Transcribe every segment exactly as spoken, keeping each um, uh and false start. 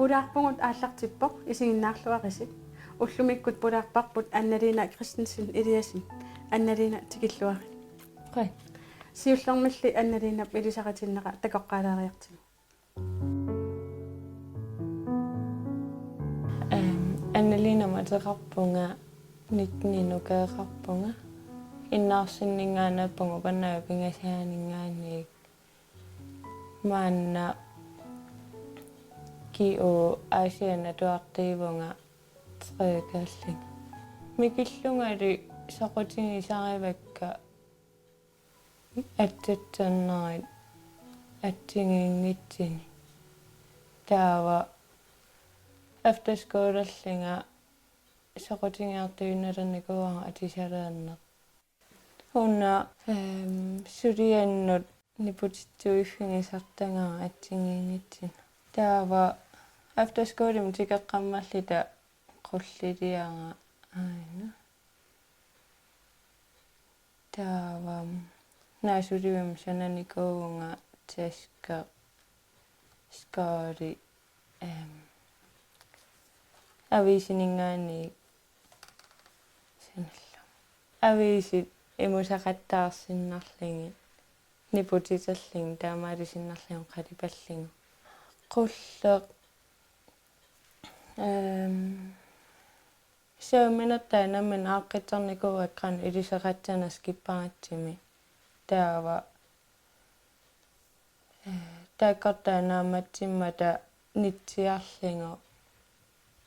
Pulaarpugut aallartippoq, isiginnaarluarisi. Ullumikkut pulaarparput Anna-Lena Christensen Eliassen. Anna-Lena, tikilluarit. Qujan. Siullermilli Anna-Lenap ilisaritinneqartoq takoqqaalaariartigu. Ehm, Anna-Lenamik ateqarpunga, nittenik ukioqarpunga. Innaarsinninngaanneerpunga upannaavip pingasaaninngaanniit. Maanna G O Asianut atuartuuvunga treogtyve. Mikillungali soqutigisarivakka attatserneri atsigiinngitsuni. Taava efterskolerlunga soqutigiartuinnarnikuuvunga atisalerneq. Una, ehm, suliannut niputitsuiffigisartagara atsigiinngitsunut. Taava efterskolemi tikeqqammerluta qulliliara aana. Taava naasulivimmut sananikuuvunga taske, skåli, ehm, aviisininngaanniit sanallunga. Aviisit imusaqattaarsinnarlugit, niputiterlugit, taamaalissinnarlugit qalipallugu. Qulleq, ehm, saviminertaa nammineq aaqqissornikuuakka qanoq iliseqassanersoq kipparatsimi. Taava eh, taakkortaa naammassimmata nitsiarlugu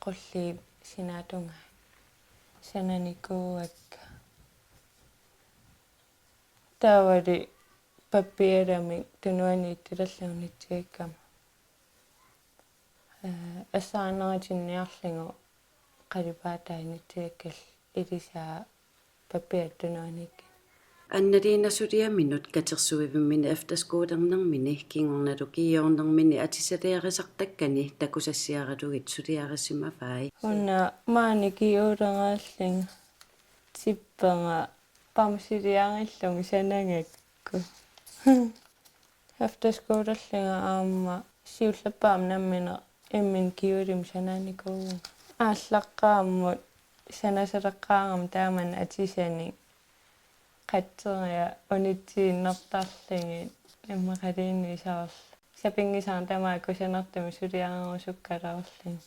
qulliit sinaatungaat sananikuuakka. Taavali pappialamik tunuaniittulerlugu nitsiakkama. Eh, assaarneratinniarlugu qalipaatai nitsiakkallu ilisaa pappiattut tunuaniikkit. Anna-Lena, suliaminut katersuivimminni efterskolernermini kingornalu G O-rnermini atisaliarisartakkani takusassiaralugit suliarisimavai. Una maani G O-leraallunga tippera bamsiliarillunga sanagakku. Efterskolerlunga aamma siullerpaamik nammineq imminut G O-limut sanaanikuuvunga. Aallaqqaammut sanasaleqqaarama taamannak atisanik qatseria unitsiinnartarlugit immaqaluunniit soorlu sapinngisara tamaat kusanartumik suliarerusukkaluarlugit.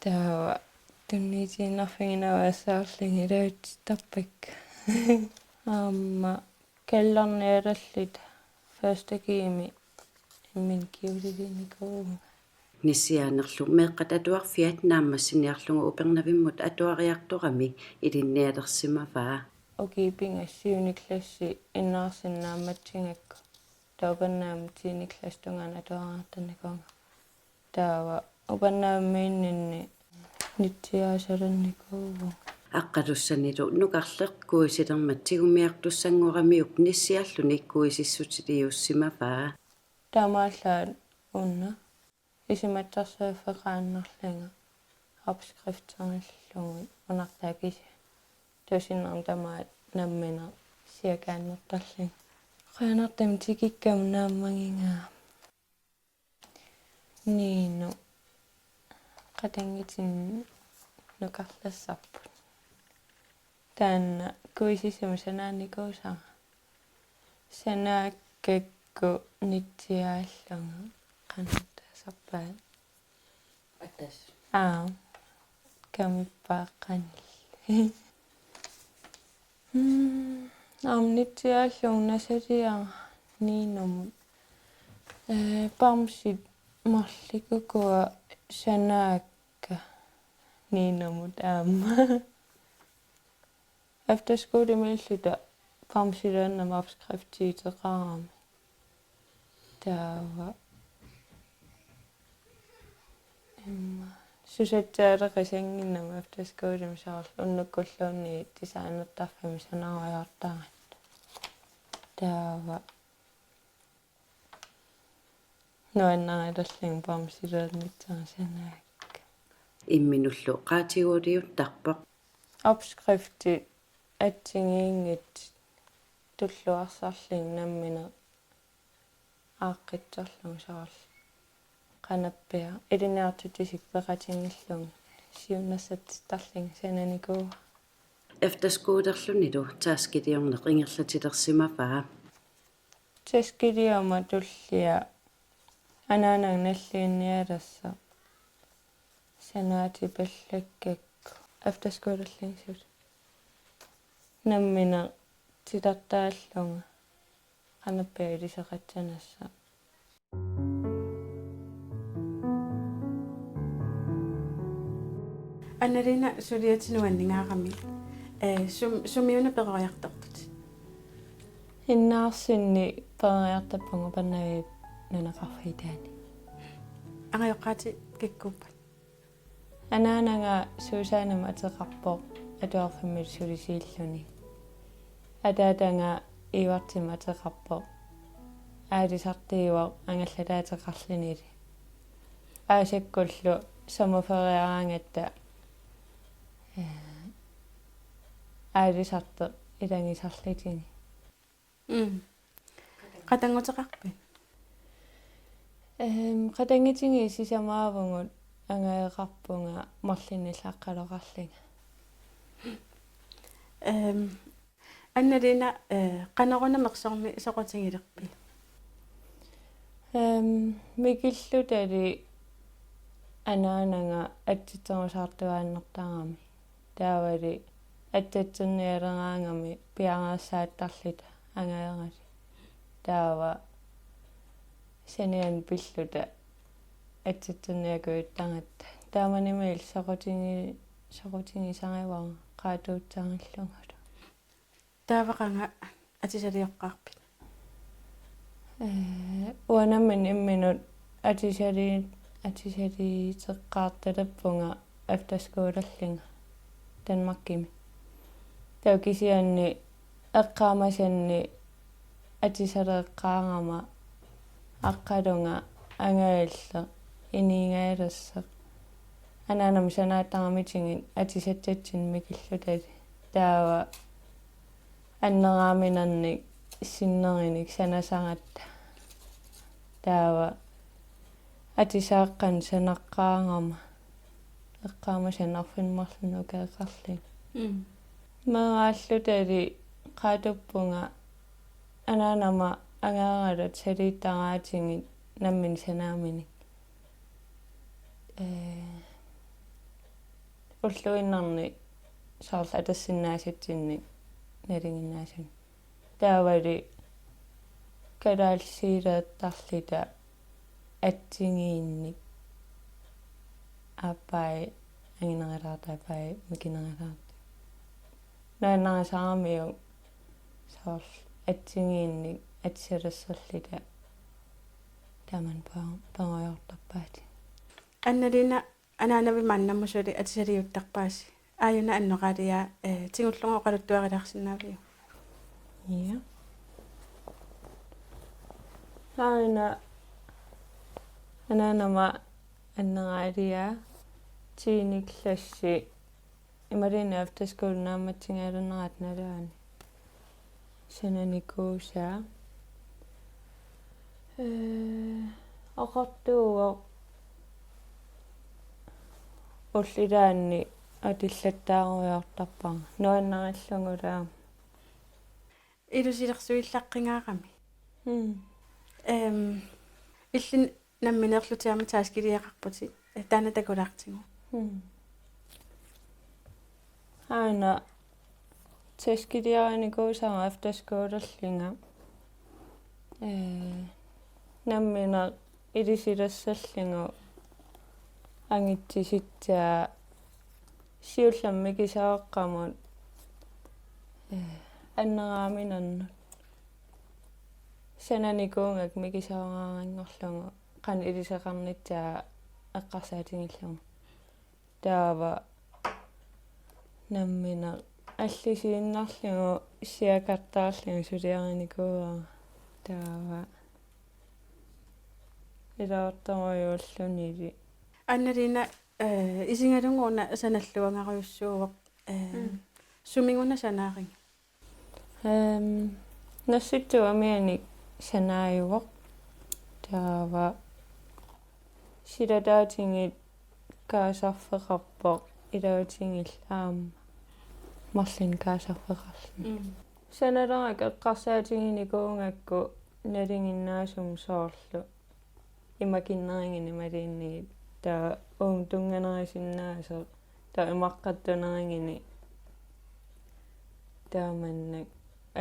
Taava tunniutiinnarfiginavassaarlugit ilaatittarpakka. Aamma kallarnialallit første G-mi imminut G-iliviinikuuvunga. Nissiaanerlu meeqqat atuarfiat naammassiniarlugu Upernavimmut atuariartorami ilinnialersimavaa. Ukiut pingasut syvende klassi innaarsinnaammatsigakku. Taava upernaammi tiende klassi tungaanut atuariartarnikuuvunga. Taava upernaammiinninni nitsiaasalernikuuvunga. Aqqalussanilu nukarleq kuisilermat tigumiartussanngoramiuk nissialluni kuisissutiliussimavaa. Taamaallaat una isumassarsiorfeqaannarlunga opskrifterillugu unartaa kisianni. Taava sinnera tamaat nammineq siakaannartarlunga. Qujanartumik tikikkama naammagigaa. Nino. Qatanngutinnut nukarlersarput. Taanna kuisissamut sanaanikuusara. Sanaakkakku nitsiaallunga qanoq taasarpaat. Attas. Aa. Kamippaat qanillit. Mm, aamma nitsiaallunga nasaliara Ninomut. Eh, bamsit marluk ukua sanaakka Ninomut aamma. Efterskolemiilluta bamsilaannama opskriftiuteqarami. Taava. Imma. Susatsaaleqisannginnama efterskolemi soorlu unnukkulluunniit designertarfimmi sanarujoortaratta. Taava. Nuannarilerlunga bamsilaannissara sanaakka. Imminullu qaatigooriuttarpoq. Opskriftit assigiinngitsut tulluarsarlugit nammineq aaqqissorlugu soorlu. Qanappiaq ilinniartitsisik peqatinnginnillunga siunnersortittarlunga sananikuuara. Efterskolerlunilu taskiliorneq ingerlatilersimavaa. Taskiliorama tullia anaanaga nalliinnialersoq sanaatipallakkakku efterskolerlunga suli. Nammineq titartaallunga qanappiaq iliseqassanassaq. Anna-Lena, suliatit nuanningaarami. Eh, sum-, sumiuna peroriartortutit? Innaarsinni peroriartorpunga Upernavimmi nunaqarfik Itaani. Angajoqqaatit kikkuuppat? Anaanaga Susanamik ateqarpoq atuarfimmi sulisiilluni. Ataataga Ivartimik ateqarpoq. Aalisartuuvoq angallataateqarlunili. Aasakkullu sommerferiaraangatta, eh, aalisartoq ilagisarlutigu. Mm. Qatannguteqarpit? Ehm, qatanngutigiit sisamaavugut, angajoqarpunga marlunnillu aqqaloqarlunga. Ehm, Anna-Lena, eh, qanoruna mersormi soqutigilerpit? Ehm, mikillutali anaanaga atsatserusaartuaannartarami. Taavali atsatsernialeraangami piareersaattarluta angajoralu. Taava saniani pilluta atsatserniakujuttaratta. Taamanimiilli soqutigi-, soqutigisarivara qaatuutsaarillugulu. Taava qanga atisalioqqaarpit? Eh, uanga nammineq imminut atisali-, atisaliuteqqaartalerpunga efterskolerlunga Danmarkimi. Taava kisianni eqqaamasanni atisaleqqaarama aqqalunga angajalleq inuugajalersoq. Anaanama sanaattaramitigut atisassatsinnik mikillutali. Taava anneraaminarnik sinnerinik sanasaratta. Taava atisaaqqanik sanaqqaarama eqqaamasanni arfineq-marlunnik ukioqarlunga. Mm. Meeraallutali qaatuppunga anaanama angajoralu atisaliuttaraatigut nammineq sanaaminik. Eh, ulluinnarni soorlu atorsinnaasatsinnik nalinginnaasunik. Taavali kalaallisuuleertarluta atsigiinnik. Aappaa anginerulaartoq, aappaa mikinerulaartoq. Nuannarisaramiuk soorlu atsigiinnik atisalersorluta taamani per-, peroriartorpaatit. Anna-Lena, anaanavit maannamut suli atisaliuttarpaasi. Aajuna anneraalia, eh, tigullugu oqaluttuarilaarsinnaaviuk? Ja. Aajuna anaanama anneraalia, tiende klassi imaluunniit efterskole naammassigaluarnerata nalaani sananikuusaa. Eh, oqartuuvoq ullut ilaanni atullattaarujoortarpara. Nuannarillugulu aamma. Ilusilersuillaqqingaarami. Mm. Ehm, illit nammineerlutit aamma taskiliaqarputit. Eh, taanna takulaartigu. Mm. Aana taskiliarinikuusara efterskolerlunga. Eh, nammineq ilusilersorlugu angititsisaa siullermik mikisooqqamut, eh, anneraaminernut. Sananikuugakku mikisooraanngorlugu qanoq iluseqarnissaa eqqarsaatigillugu. Taava nammineq allisiinnarlugu siakartaarlugu suliarinikuuara. Taava iluartorujuullunili. Anna-Lena, eh, isigalugu una sanalluagarujussuuvoq, eh, mm, sumiguna sanaariga? Ehm, Nassitsip umianik sanaajuvoq. Taava Silataatigut kaasarfeqarpoq ilaatigillu aamma marlunnik kaasarfeqarluni. Mm. Sanalerakkit eqqarsaatiginikuugakku nalinginnaasumik soorlu imakinneruguni malunnigit, taava uunga tunnganerisinnaasoq, taava imaqqattuneruguni taamannak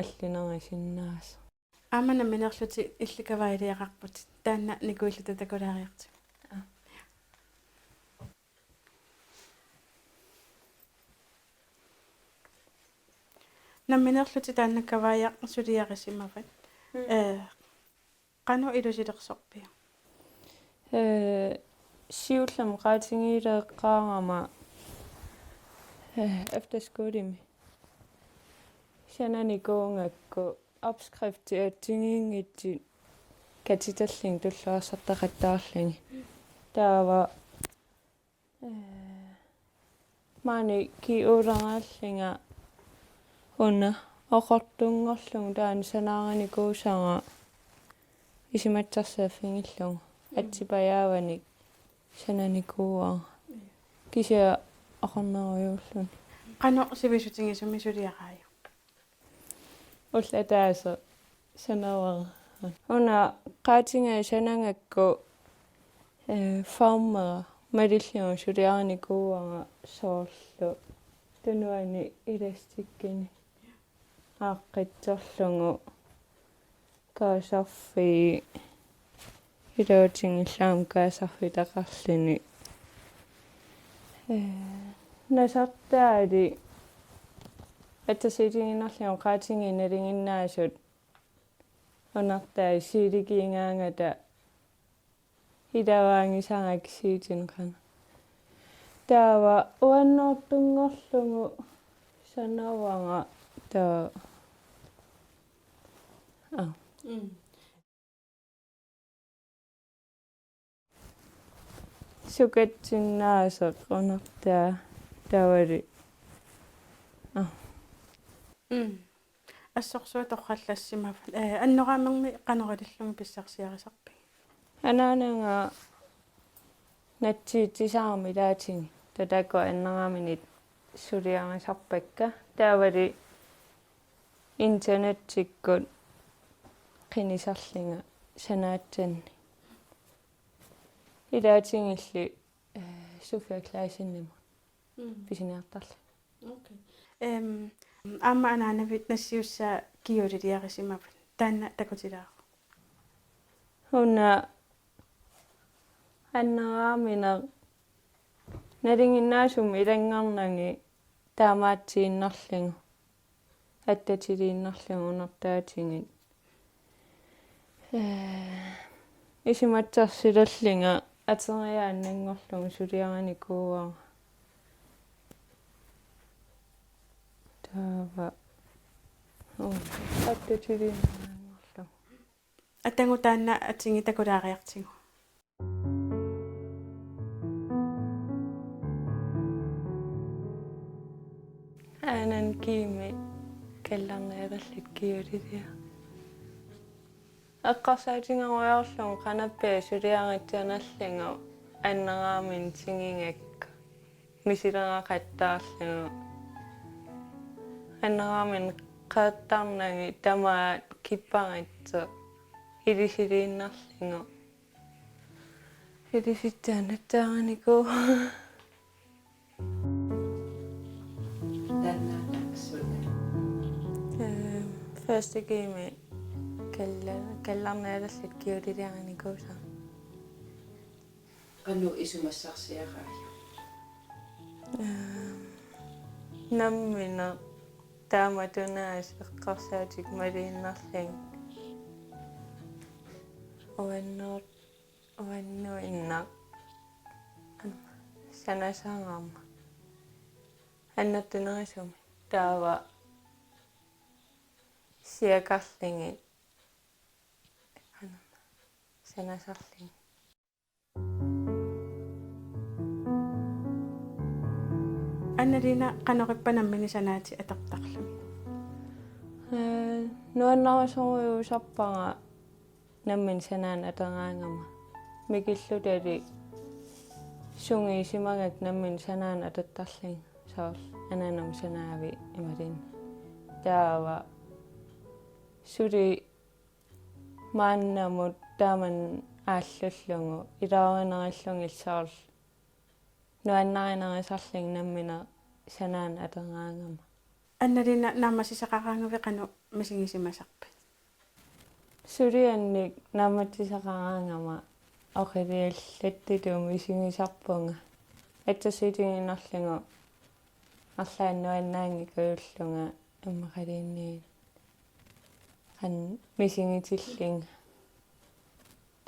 allunerisinnaasoq. Aamma nammineerlutit illit kavaajiliaqarputit, taanna nikuilluta takulaariartigu. Aa. Nammineerlutit taanna kavaaja suliarisimavat. Mm. Ee, qanoq ilusilersorpiuk? Ee, siullermik qaatigileeqqaarama, ee, efterskolemi sananikuugakku opskriftit assigiinngitsut katiterlugit tulluarsartaqattaarlugit. Taava, ee, maani G O-leraallunga una oqartunngorlugu taanna sanaarinikuusara isumassarsiorfigillugu. Mm. Assipajaavanik sananikuuara. Mm. Kisianni oqarnerujuulluni. Qanoq sivisutigisumik suliaraajuk? Ulloq ataaseq sanavara. Una qaatigaa sanagakku, ee, formera malillugu suliarinikuuara soorlu tunuani elastikkinik aaqqissorlugu kaasarfii ilaatigillu aamma kaasarfitaqarluni. Ee, nasartaali attarsitigiinnarlugu qaatigiit nalinginnaasut unartai siilikiigaangata ilavaanngisara kisiutinik qanoq. Taava uannoortunngorlugu sanavara taava. Aa. Mm. Sukatsinnaasoq unartaa taavali. Aa. Mm. Assorsuaq torrallassimavat. Ee, anneraamermi qanoq ilillugit pissarsiarisarpigit? Anaanaga nassiussisarami ilaatigut, taava taakku anneraaminnut suliarisarpakka. Taavali internettikkut qinisarlunga sanaatsanni. Ilaatigulli, ee, Sofia Claessenimut. Mm. Pisiniartarlunga. Okay. Em, aamma anaanavit nassiussaa kjoleliarisimavat. Taanna takutilaaruk. Una anneraamineq nalinginnaasumik ilanngarnagit taamaatsiinnarlugu, attatiliinnarlugu unartaatigut. Ee, isumassarsiorlunga ateriaannanngorlugu suliarinikuuara. Taava. Oo, attatiliinnarlugu. Atagu taanna atigit takulaariartigu. Aanan G-mi kallarnialerluta kjoliliaq. Eqqarsaatigerujoorlugu qanappiaq suliarissanerlugu anneraaminnut tigigakku misileraqattaarlugu. Anneraaminnut qeertarnagit tamaat kipparissoq ilisiliinnarlugu. Ilisitsaannattaarnikuuara. Taanna suna? Ehm, første G-mi kalla-, kallarnialerluta kjoliliarinikuusara. Qanoq isumassarsiaraajuk? Ehm, nammineq taamatut aasiit eqqarsaatikkut malunnarlugit. Uannoor-, uannuinnaq. Sanasarama. Annertunerusumik. Taava siakarlugit. Sanasarlugit. Anna-Lena, qanorippa nammineq sanaatit atortarlugit? Ee, nuannarusorujussuusarpara nammineq sanaaneq atoraangama. Mikillutali Sungiusimagakkit nammineq sanaanut atortarlunga, soorlu anaanama sanaavi imaluunniit. Taava suli maannamut taama aallullugu iluarinerullugu soorlu nuannarinerusarlunga nammineq sanaanut atoraangama. Anna-Lena, naammassisaqaraangavit qanoq misigisimasarpit? Suliannik naammassisaqaraangama oqiliallattutut misigisarpunga. Assersuutigiinnarlugu arlaannik nuannaanngikkujullunga immaqaluunniit qanoq misigitillunga.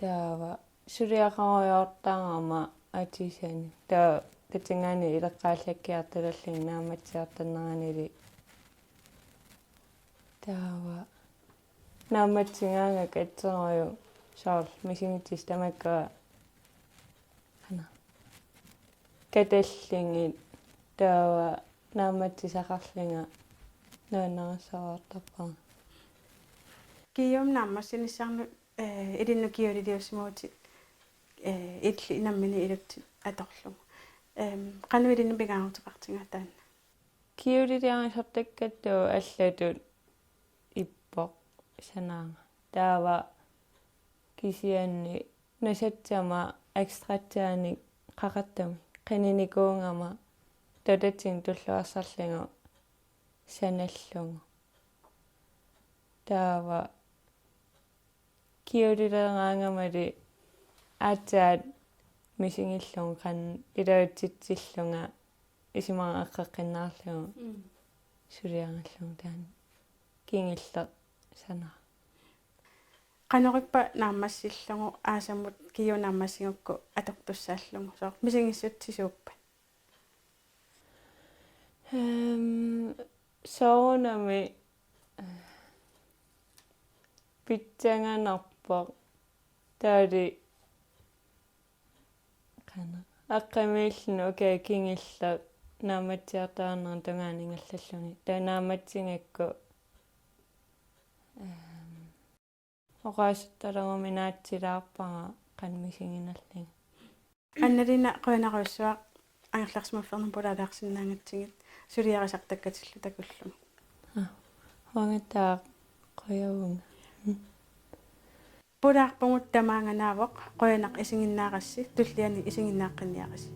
Taava suliaqarujoortarama atisani. Taava tassanngaanniit ileqqaallakkiartulerlunga naammassiartorneranili. Taava naammassigaangakku asserujuk soorlu misigissutsit tamakkua qanoq katallugit, taava naammassisaqarlunga nuannarissavartarpara. Kiiup naammassinissannut, eh, ilinnut kjoleliussimavutit, eh, illit nammineq ilutsit atorlugu. Ehm, qanoq ilinnut pingaaruteqartigaa taanna? Kjoleliarisartakkattut allatut ippoq sanaanga. Taava kisianni nasassama ekstraktianik qaqortumik qininikuugama taava tassani tulluarsarlugu sanallugu. Taava kjoleleraangamali aatsaat misigillugu qanoq iluatsitsillunga isumaqaqqinnaarlugu. Mm. Suliarallugu taanna kingulleq sanaaq. Qanorippa naammassillugu aasamut kjoli naammassigukku atortussaallugu, soorlu misigissutsit suuppat? Ehm, soorunami, eh, pissanganarpoq. Taavalu qanoq aqqamiilluni, okay, kingulleq naammassiartuaarnermut tungaanut ingerlalluni. Taava naammassigukku, ehm, oqaasertalerumi naatsilaarpara qanoq misiginallunga. Anna-Lena, qujanarujussuaq angerlarsimaffinnut pulaalaarsinnaagatsigit suliarisartakkatillu takullugit. Aa, uangattaaq qujavunga. Pulaarpugut tamaanga naavoq, qujanaq isiginnaarassi, tulliani isiginnaaqqinniarisi.